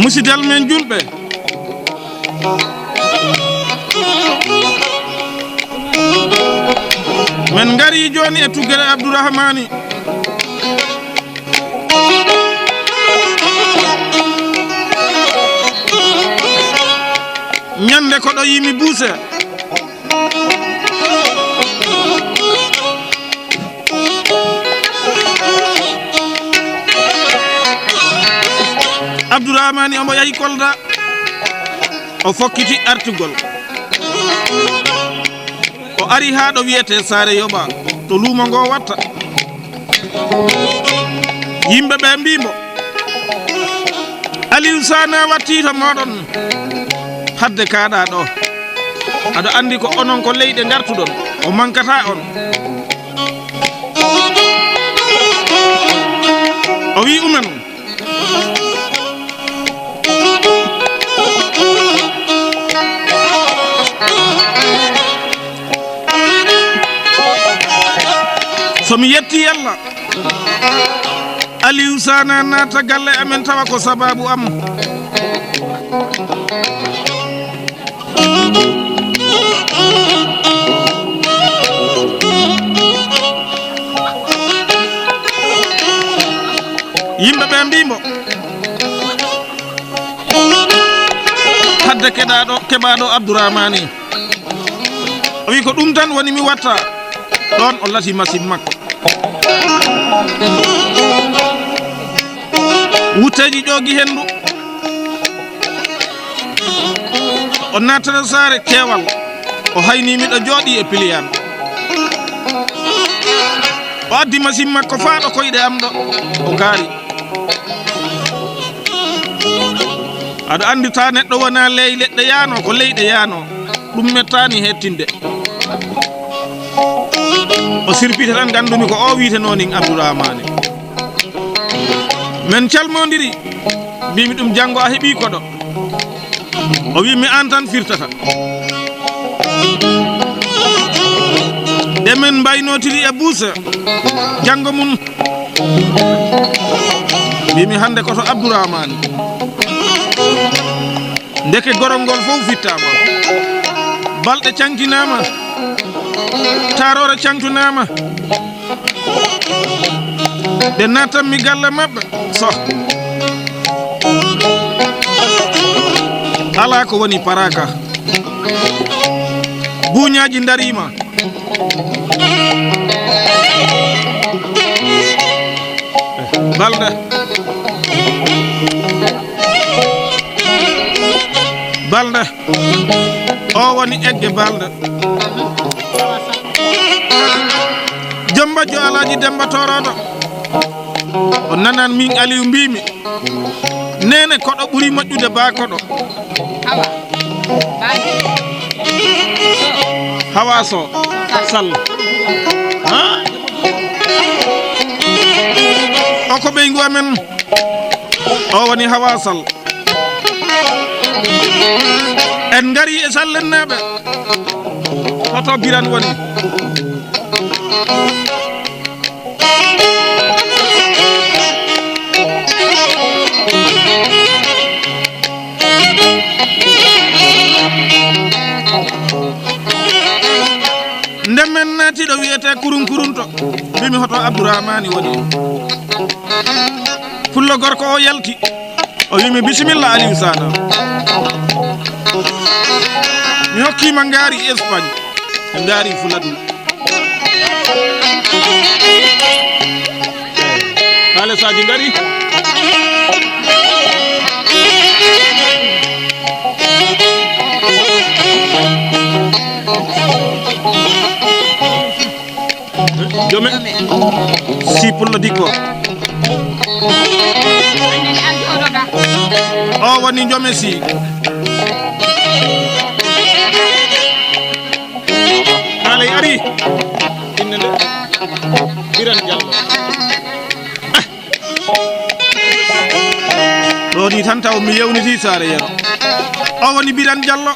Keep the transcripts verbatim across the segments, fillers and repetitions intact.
Sidal men julɓe. Men ngari jooni e tuggere Abdourahmani. Ñande ko ɗo yimi buuse. Abdourahmani omo yahi Kolda. O fokkiti artugol. O ari haa ɗo wiyetee Saare Yoɓa, to luumo ngo watta. Yimɓe ɓe mbii mo, Aliou Sané wattii to mooɗon, hadde kaaɗaa ɗo. Aɗa anndi ko onon ko leyɗe ngartuɗon, o mankataa on. O wii umen, so mi yettii Yalla, Aliou Sané naata galle amen tawa ko sabaabu am. Yimɓe ɓe mbii mo, hadde keɗaaɗo, keɓaaɗo Abdourahmani. O wi ko ɗum tan woni mi watta. Ɗon o lati machine makko. Wutteeji ƴoogi henndu. O naatata saare keewal. O hayni miɗo jooɗi e piliyaan. O addi machine makko faa ɗo koyɗe am ɗo. O gaari. Aɗa anndi ta neɗɗo wona ley leɗɗe yaano, ko leyɗe yaano. Ɗum mettaani hettinde. O sirpita tan, nganndumi ko o wiyeteno nin Abdourahmane. Men calmondiri, mbimi ɗum janngo a heɓi koɗo. O wi mi an tan firtata. Nde men mbaynotiri e buuse, janngo mun, mbimi hannde ko to Abdourahmane. Ndeke gorol ngol fof fittaama. Balɗe caŋtinaama. Taaroore caŋtinaama. Nde naattanmi galle maɓɓe, so alaa ko woni paraaka. Buuñaaji ndariima. Balɗe. Balɗe. O woni egge balɗe. Jombajjo Alaaji Demba Toroɗo. O nanan min Aliou mbimi. Nene koɗo ɓuri moƴƴude ba koɗo. Hawa. Baaji. Hawa so. Sall. Ha? O ko ɓeyngu amen. O woni Hawa Sall. En ngari e Sallenneeɓe. Hoto Biran woni? Nde men naati ɗo wiyetee Kurunkurunto, mbimi hoto Abdourahmane woni. Pullo gorko o yalti. O wi mi, "Bisimilla, Aliou Sané." Mi hokki ma ngaari Espagne. Ngaari Fuladu. Haalesaaji ngari. Jome. Si Pullo Dikko. O woni Jome Si. Haalay ari. Inne nde. Biran Jallo. Ɗo ni tan taw mi yewniti saare Yero. O woni Biran Jallo.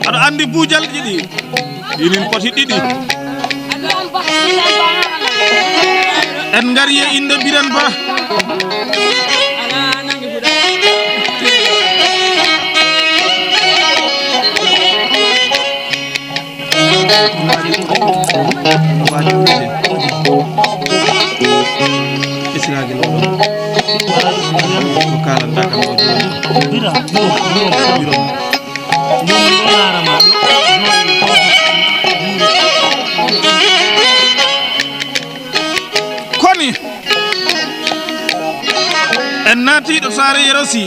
Aɗa anndi buujal ɗiɗi. Ɗinin poti ɗiɗi. En ngari e innde Biran Ba. Esiraagel o ɗon. Ko kaalanɗaa kam o jooni. Bira, bira, bira. Bira. Koni en naati ɗo saare Yero Si.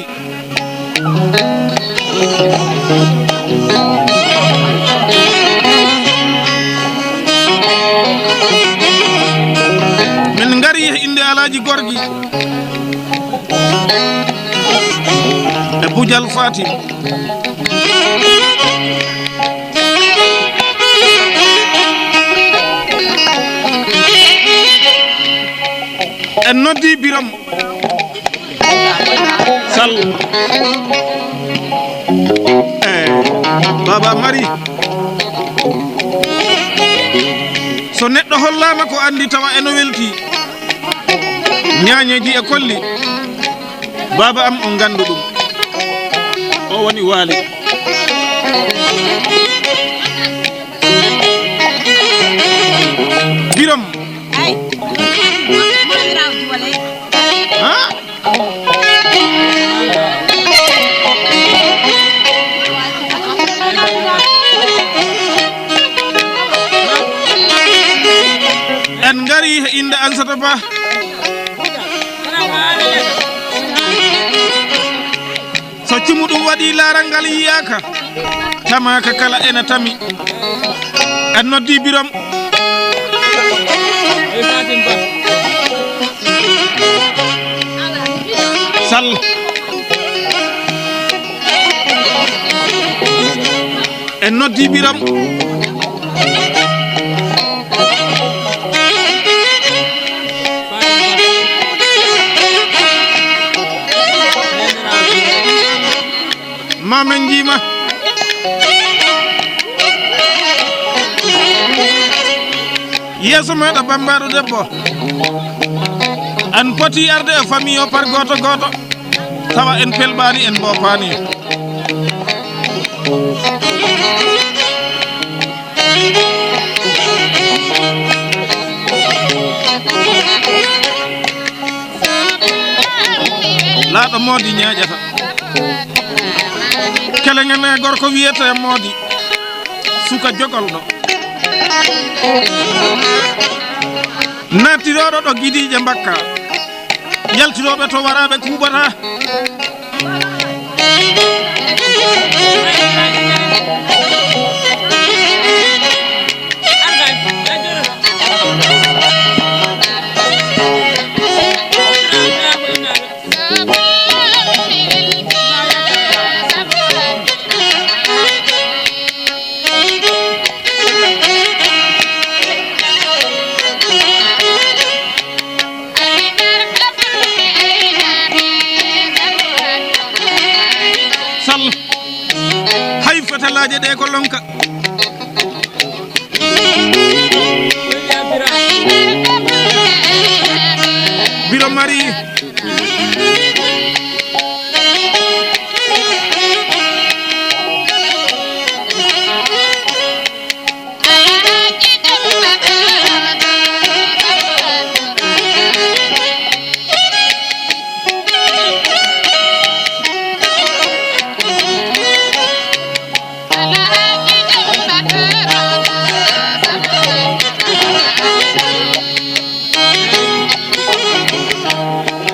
Min ngari e innde Alaaji Gorgi e Bujal Fatim. En noddi Biram Sall. Eh, Baba Mari. So neɗɗo hollaama ko anndi tawa eno welti. Ñaañeeji e kolli. Baaba am on nganndu ɗum. O woni waali. Biram. Ay. Ha? En ngari e innde Ansata Ba. So cumu ɗum waɗi laaral ngal yiyaaka, tamaaka kala ena tami. En noddi Biram. Sall. En noddi Biram. Ma men njiima. Yeeso maɗa bambaɗo debbo. An poti arde e famille o par gooto gooto. Tawa en pelɓaani, en mboopaani. Laaɗo moodi ñaaƴata. Kelengene gorko wiyete moodi. Suka jogolɗo. Nattirooɗo ɗo gidiiƴe mbakka. Yaltirooɓe to waraaɓe kuuɓata. Sall. Hay fetalaaje ɗe ko lonka. Biro Mari.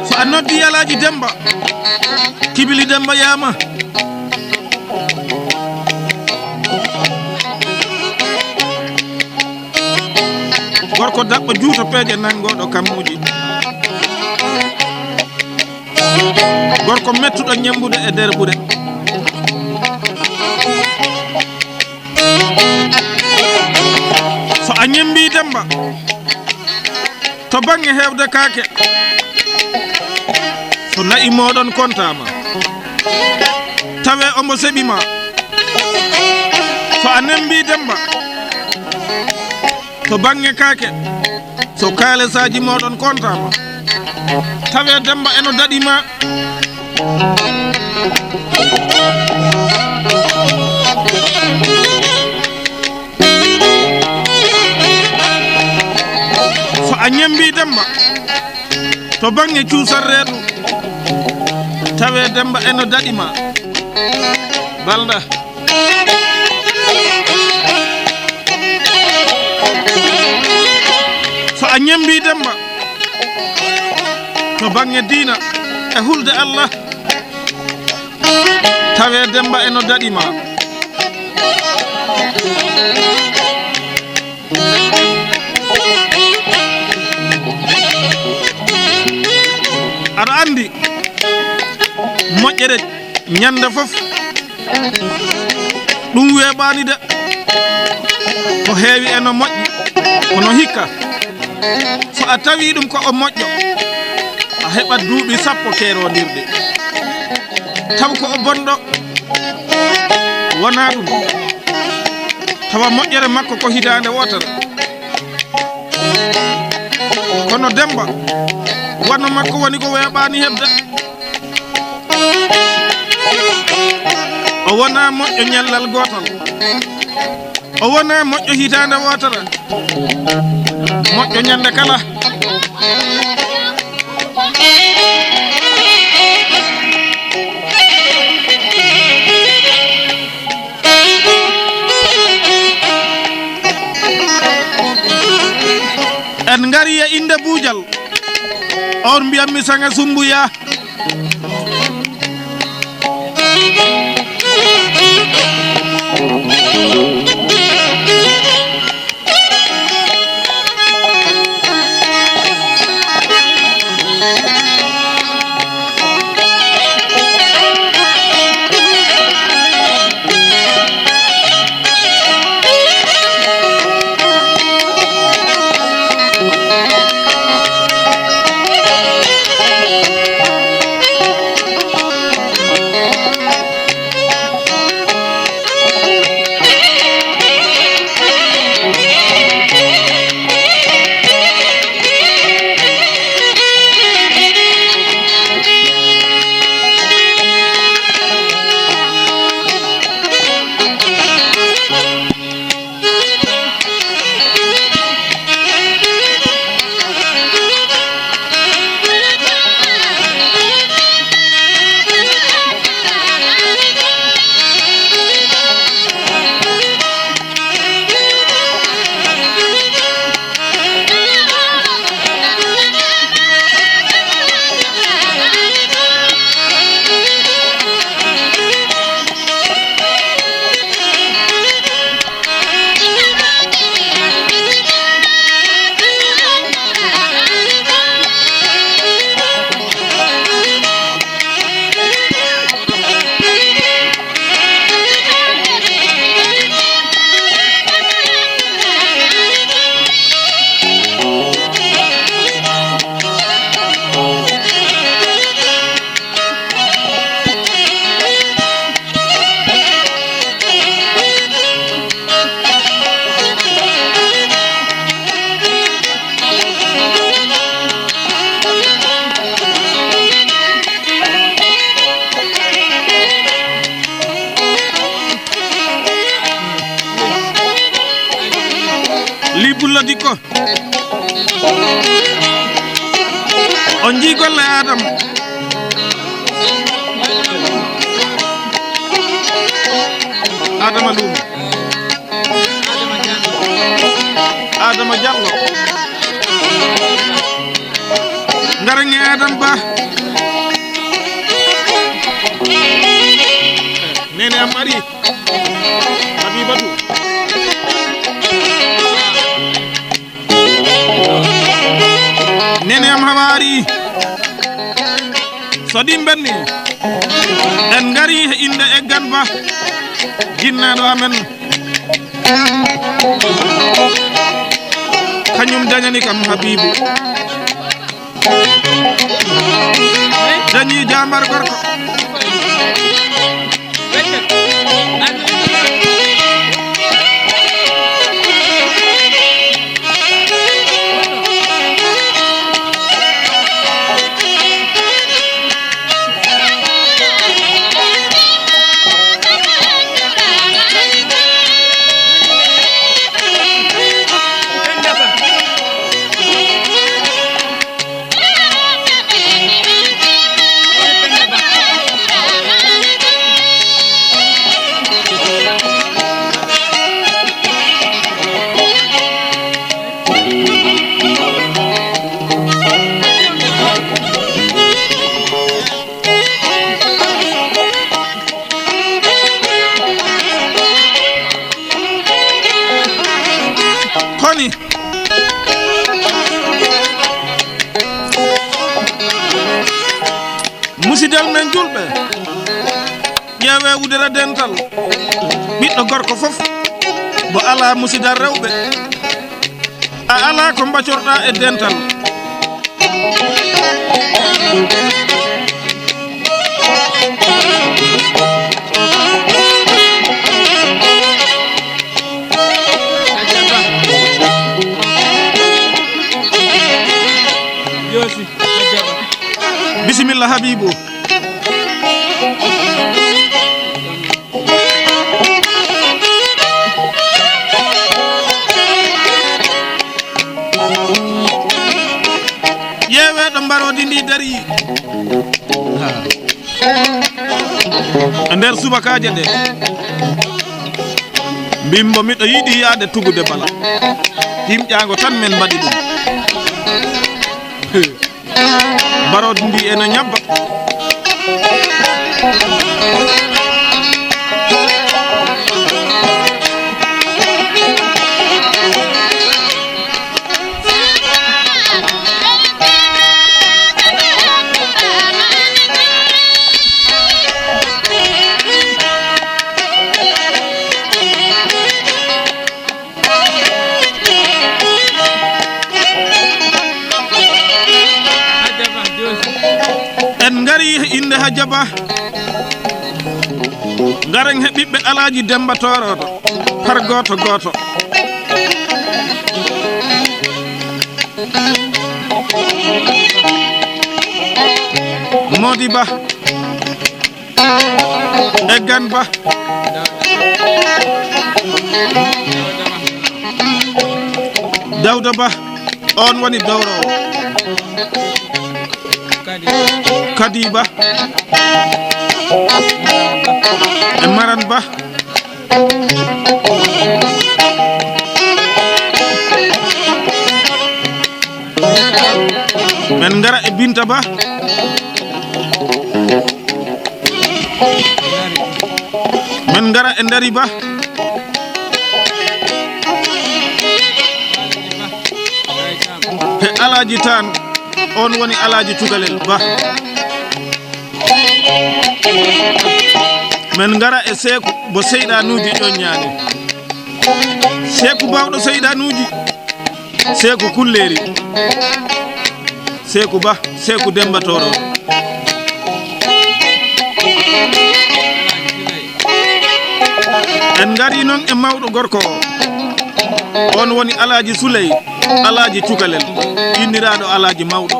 So a noddi Alaaji Demba, Kibili Demba yaama. Gorko daɓɓo juuto peeje nanngooɗo kammuuji. Gorko mettuɗo ñemmbude e derɓude. So a ñemmbii Demmba to bannge heewde kaake, so na'i mooɗon kontaama, tawee omo seɓi ma. So a ñemmbii Demmba, To baŋŋe kaake, so kaalesaaji mooɗon kontaama, tawee Demmba eno daɗi ma. So a ñemmbii Demmba to baŋŋe cuusal reedu, tawee Demmba eno daɗi ma. Balda. So a ñemmbii Demmba to baŋŋe diina e hulde Allah, tawee Demmba eno daɗi ma. Aɗa anndi, moƴƴere ñannde fof, ɗum weeɓaani de. Ko heewi eno moƴƴi, kono hikka, so a tawii ɗum ko o moƴƴo, a heɓat duuɓi sappo keerondirɗi. Taw ko o bonɗo, wonaa ɗum. Tawa moƴƴere makko ko hitaande wootere. Kono Demmba, wano makko woni ko weeɓaani heɓde. O wonaa moƴƴo ñallal gootal. O wonaa moƴƴo hitaande wootere. Moƴƴo ñannde kala. En ngarii e innde Buujal. On mbiyatmi Saŋe Summbuyaa. Li Bulla Dikko. On njii golle Adama. Adama Luum. Adama Diallo. Ngara nge Adama Ba. Nene am ari. Habibatu. Nene am hawaari. So ɗi mbenni, en ngari he innde Eggan Ba, jinnaaɗo amen. Kañum dañani kam Habibu. Dañi jaambar gorko. Musidal men julɓe, ƴeewee wudere dental. Ɓiɗɗo gorko fof, mo alaa musidal rewɓe, a alaa ko mbacorɗaa e dental. Bisimilla, Habibu. Ƴeewee ɗo mbaroodi ndi darii. E nder subakaaje ɗe, mbimbo miɗo yiɗi yaade tugude bala. Yimƴaango tan men mbaɗi ɗum. Mbaroodi ndi eno ñabba. En ngari e innde Hajja Ba. Ngaren he ɓiɓɓe Alaaji Demba Toorooto, par gooto gooto. Moodi Ba. Eggan Ba. Dawda Ba, on woni dowrowo. Kadi Ba. E Maran Ba. Men ngara e Binta Ba. Men ngara e Ndari Ba. He Alaaji Taan, on woni Alaaji Cukalel Ba. Men ngara e Seeku bo Seyɗanuuji ƴoññaani. Seeku baawɗo Seyɗanuuji. Seeku Kulleeri. Seeku Ba, Seeku Demba Tooro. En ngari noon e mawɗo gorko o. On woni Alaaji Suley, Alaaji Cukalel, inniraaɗo Alaaji Mawɗo.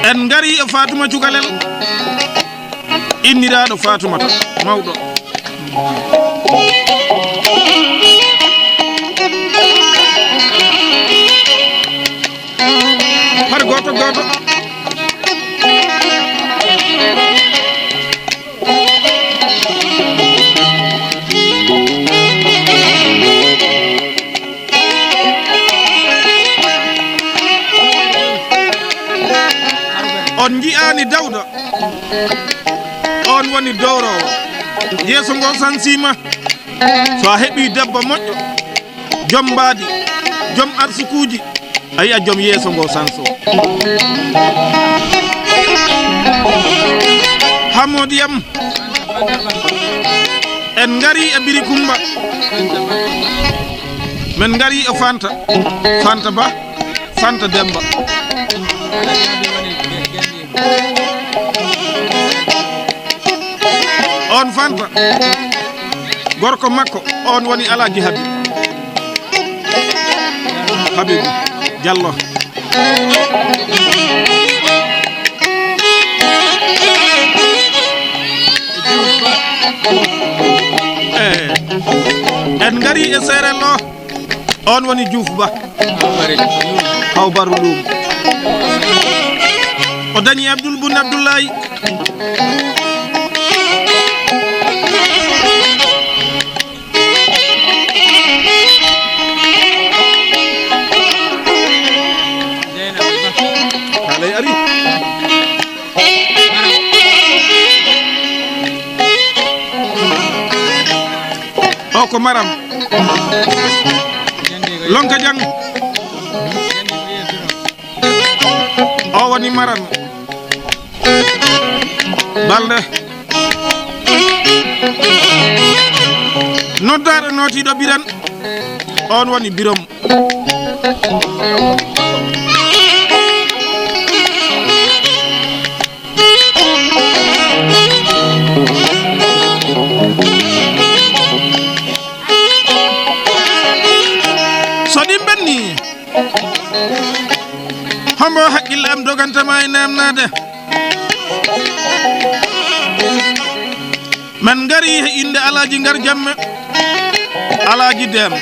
En ngari e Faatuma Cukalel, inniraaɗo Faatumata Mawɗo. Par gooto gooto. On nji'aani Dawda, on woni dowrowo. Yeeso ngo sansiima. So a heɓii debbo moƴƴo, jom mbaadi, jom arsukuuji, a yi'a jom yeeso ngo sanso. Hamoodi yam, en ngari e Biri Kumba. Men ngari e Fanta, Fanta Ba, Fanta Demba. On Fanta, gorko makko, on woni Alaaji Habi-, Habibu Jallo. Eh, en ngari e Seerello. On woni Juuf Ba. Haw Baru Luum. O dañi Abdul Bun Abdullahi. Haalay ari. O ko Maram. Lonka Jang. O woni Maran. Balde. Noddaaɗo nootiiɗo Biran. On woni Birom. So ɗi ɓenni, hombo haqqille am doganta ma e namnade? Men ngari he innde Alaaji Ngar Jamme, Alaaji Dem.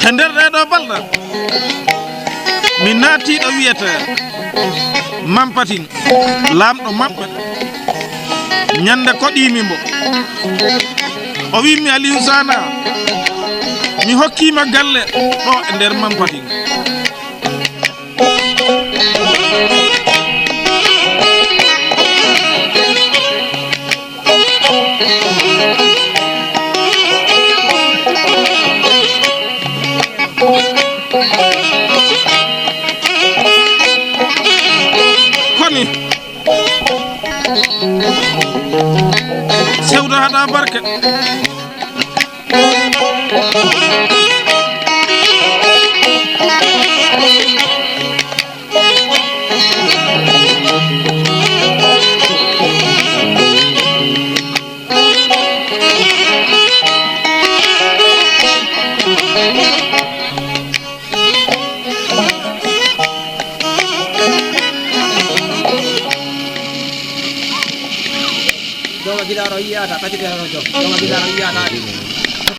He nder ɗee ɗoo balɗe, mi naati ɗo wiyetee Mampatin, laamɗo maɓɓe. Ñande koɗiimi mbo, o wiimi, "Aliou Sana, mi hokkiima galle ɗo e nder Mampatin." Koni sewda haɗa barke. Jooma gilaaro yiyata, kadi gilaaro joom. Jooma gilaaro yiyata.